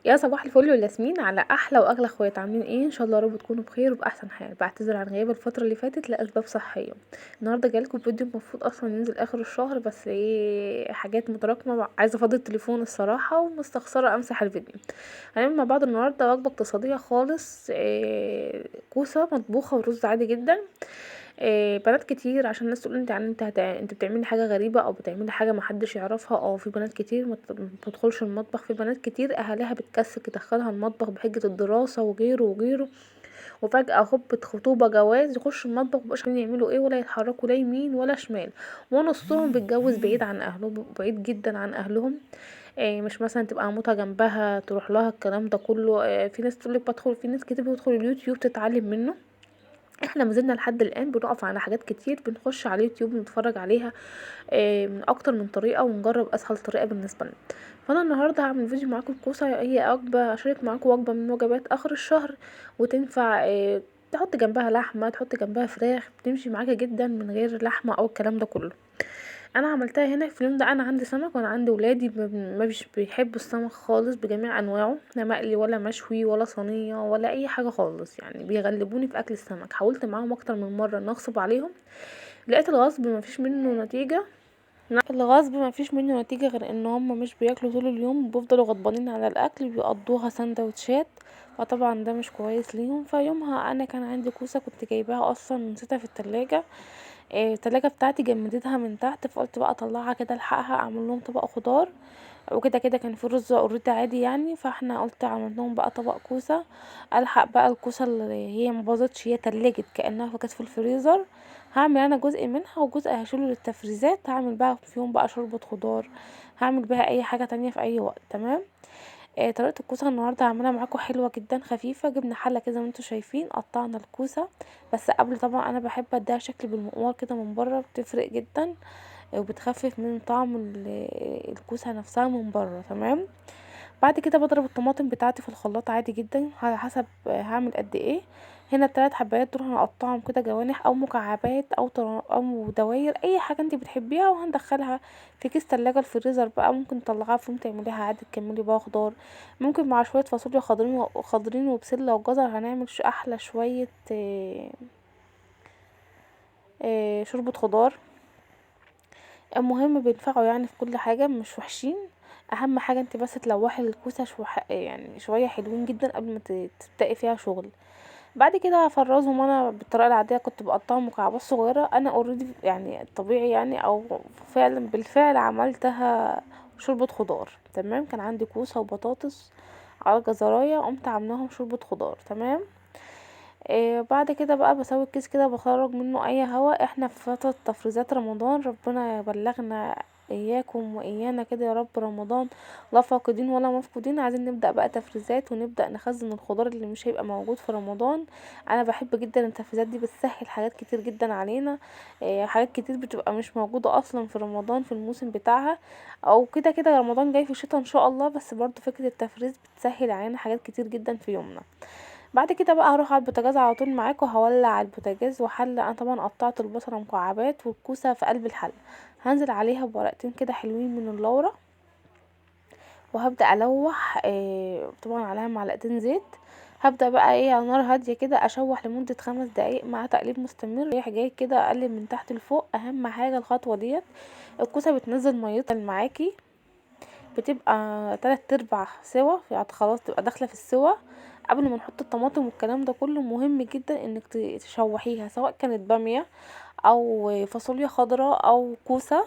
يا صباح الفل والياسمين على احلى واغلى اخوات. عاملين ايه؟ ان شاء الله يا رب تكونوا بخير وباحسن حال. بعتذر عن غياب الفترة اللي فاتت لاسباب صحية. النهارده جايلكم فيديو المفروض اصلا ينزل اخر الشهر، بس ايه حاجات متراكمه، عايزه افضي التليفون الصراحة ومستخسره امسح الفيديو. هنعمل مع بعض النهارده وجبة اقتصادية خالص، كوسة مطبوخه ورز عادي جدا. بنات كتير عشان الناس تقول انت بتعملي حاجة غريبة او بتعملي حاجة ما حدش يعرفها. في بنات كتير ما بتدخلش المطبخ، في بنات كتير اهاليها بتكسل تدخلها المطبخ بحجة الدراسة وغيره وغيره، وفجاة هوب خطوبه جواز يخشوا المطبخ مبقوش عارفين يعملوا ايه ولا يتحركوا لا يمين ولا شمال، ونصهم بيتجوز بعيد عن اهلهم، بعيد جدا عن اهلهم. مش مثلا تبقى مامتها جنبها تروح لها الكلام ده كله. في ناس تقولك بدخل، في ناس كتير بتدخل اليوتيوب تتعلم منه. احنا ما زلنا لحد الان بنقف على حاجات كتير، بنخش على اليوتيوب نتفرج عليها، من اكتر من طريقه ونجرب اسهل طريقه بالنسبة لنا. فانا النهارده هعمل فيديو معاكم الكوسه، هي وجبة اشارك معاكم وجبة من وجبات اخر الشهر، وتنفع تحط جنبها لحمه، تحط جنبها فراخ، بتمشي معاكي جدا من غير لحمه او الكلام ده كله. انا عملتها هنا في اليوم ده، انا عندي سمك وانا عندي ولادي ما بيحبوا السمك خالص بجميع انواعه، لا مقلي ولا مشوي ولا صينية ولا اي حاجة خالص، بيغلبوني في اكل السمك. حاولت معاهم اكتر من مرة ان اغصب عليهم، لقيت الغصب ما فيش منه نتيجة. الغصب ما فيش منه نتيجة غير ان هم مش بياكلوا طول اليوم، بيفضلوا غضبانين على الاكل، بيقضوها سندوتشات، فطبعا ده مش كويس ليهم. فيومها انا كان عندي كوسة كنت جايباها اصلا نسيتها في التلاجة، التلاجة بتاعتي جمدتها من تحت، فقلت بقى اطلعها كده الحقها اعمل لهم طبق خضار وكده. كده كان في رز already عادي يعني، فاحنا قلت اعمل لهم بقى طبق كوسة، الحق بقى الكوسه اللي هي ما باظتش، هي تلجت كانها كانت في الفريزر. هعمل انا جزء منها وجزء هشيله للتفريزات، هعمل بقى فيهم بقى شوربة خضار، هعمل بيها اي حاجة تانية في اي وقت. تمام. طريقه الكوسه النهارده هعملها معاكم حلوة جدا خفيفة. جبنا حله كده زي ما انتم شايفين، قطعنا الكوسه، بس قبل طبعا انا بحب اديها شكل بالمقوار كده من بره، بتفرق جدا وبتخفف من طعم الكوسه نفسها من بره. تمام. بعد كده بضرب الطماطم بتاعتي في الخلاط عادي جدا على حسب هعمل قد ايه. هنا الثلاث حبايات دول هنقطعهم كده جوانح او مكعبات او دواير، اي حاجة انت بتحبيها، وهندخلها في كيس تلاجة الفريزر بقى. ممكن تطلعيها في يوم تعمليها عادي، تكملي بقى خضار، ممكن مع شوية فاصوليا خضرين وبسله وجزر، هنعمل احلى شوية، شوربة خضار. المهم بينفعوا في كل حاجة، مش وحشين. اهم حاجة انت بس تلوحي الكوسه شوية حلوين جدا قبل ما تبداي فيها شغل. بعد كده هفرزهم انا بالطريقة العادية، كنت بقطعهم مكعبات صغيرة. انا already الطبيعي او فعلا بالفعل عملتها شوربة خضار. تمام. كان عندي كوسة وبطاطس على جزرايه، قمت عاملاهم شوربة خضار. تمام. بعد كده بقى بسوي الكيس كده، بخرج منه اي هوا. احنا في فترة تفريزات رمضان، ربنا يبلغنا اياكم وايانا كده يا رب رمضان لا فاقدين ولا مفقودين. عايزين نبدا بقى تفريزات ونبدا نخزن الخضار اللي مش هيبقى موجود في رمضان. انا بحب جدا التفريزات دي، بتسهل حاجات كتير جدا علينا، حاجات كتير بتبقى مش موجودة اصلا في رمضان في الموسم بتاعها، او كده كده رمضان جاي في الشتاء ان شاء الله، بس برضو فكرة التفريز بتسهل علينا حاجات كتير جدا في يومنا. بعد كده بقى هروح على البوتاجاز على طول معاكم، هولع البوتاجاز وحله. انا طبعا قطعت البصله مكعبات والكوسه في قلب الحلة، هنزل عليها بورقتين كده حلوين من اللورة، وهبدا الوح، طبعا عليها معلقتين زيت. هبدا بقى على نار هادية كده اشوح لمدة 5 دقايق مع تقليب مستمر، رايح جاي كده اقلب من تحت لفوق. اهم حاجة الخطوة ديت، الكوسه بتنزل ميتها معاكي، بتبقى 3/4 سوا، يعني خلاص تبقى داخله في السوا قبل ما نحط الطماطم والكلام ده كله. مهم جدا انك تشوحيها، سواء كانت باميه او فاصوليا خضراء او كوسة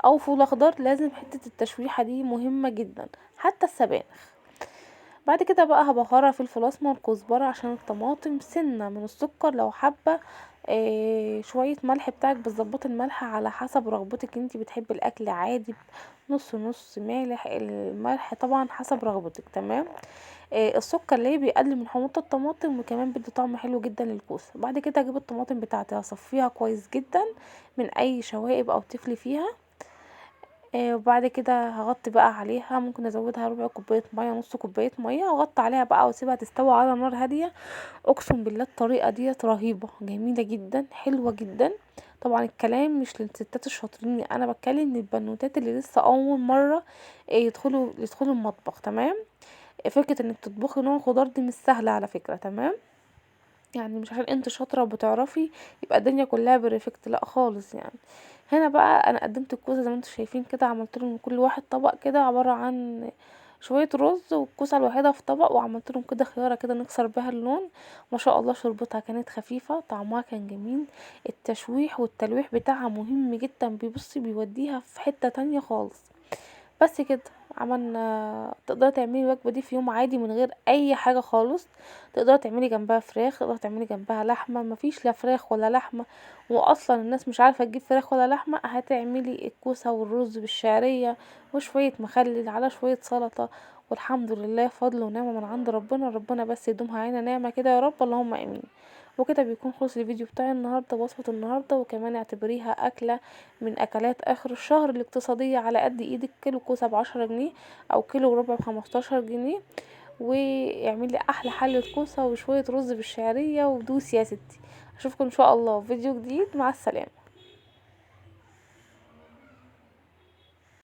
او فول اخضر، لازم حتة التشويحه دي مهمة جدا، حتى السبانخ. بعد كده بقى هبهرها فلفل اسمر كزبره عشان الطماطم، سنة من السكر لو حابة، شوية ملح بتاعك، بتظبطي الملح على حسب رغبتك، انتي بتحبي الاكل عادي نص نص مالح، الملح طبعا حسب رغبتك. تمام. السكر ليه بيقلل من حموضه الطماطم، وكمان بيدي طعم حلو جدا للكوسه. بعد كده اجيب الطماطم بتاعتي هصفيها كويس جدا من اي شوائب او تفل فيها، وبعد كده هغطي بقى عليها، ممكن ازودها ربع كوباية مية، نص كوباية مية، واغطي عليها بقى واسيبها تستوي على نار هادية. اقسم بالله الطريقة ديت رهيبة، جميلة جدا، حلوة جدا. طبعا الكلام مش للستات الشاطرين، انا بتكلم للبنوتات اللي لسه اول مرة، يدخلوا المطبخ. تمام. فكرة انك تطبخي نوع خضار دي مش سهلة على فكرة، تمام؟ يعني مش عشان انت شاطرة وبتعرفي يبقى الدنيا كلها perfect، لا خالص. يعني هنا بقى انا قدمت الكوسه زي ما انتم شايفين كده، عملت لهم كل واحد طبق كده عبارة عن شوية رز والكوسه الوحيدة في طبق، وعملت لهم كده خياره كده نكسر بها اللون. ما شاء الله شوربتها كانت خفيفة، طعمها كان جميل، التشويح والتلويح بتاعها مهم جدا، بيبصي بيوديها في حتة تانية خالص. بس كده عملنا. تقدري تعملي الوجبة دي في يوم عادي من غير اي حاجة خالص، تقدري تعملي جنبها فراخ، تقدري تعملي جنبها لحمه، مفيش لا فراخ ولا لحمه، واصلا الناس مش عارفه تجيب فراخ ولا لحمه، هتعملي الكوسه والرز بالشعريه وشوية مخلل على شوية سلطة، والحمد لله فضل ونعمه من عند ربنا، ربنا بس يدومها علينا نعمه كده يا رب، اللهم امين. وكده بيكون خلص الفيديو بتاعي النهارده وصفه النهارده، وكمان اعتبريها اكله من اكلات اخر الشهر الاقتصادية على قد ايدك. كيلو كوسة ب10 جنيه او كيلو وربع ب15 جنيه، واعملي احلى حله كوسة وشوية رز بالشعريه ودوسي يا ستي. اشوفكم ان شاء الله في فيديو جديد، مع السلامة.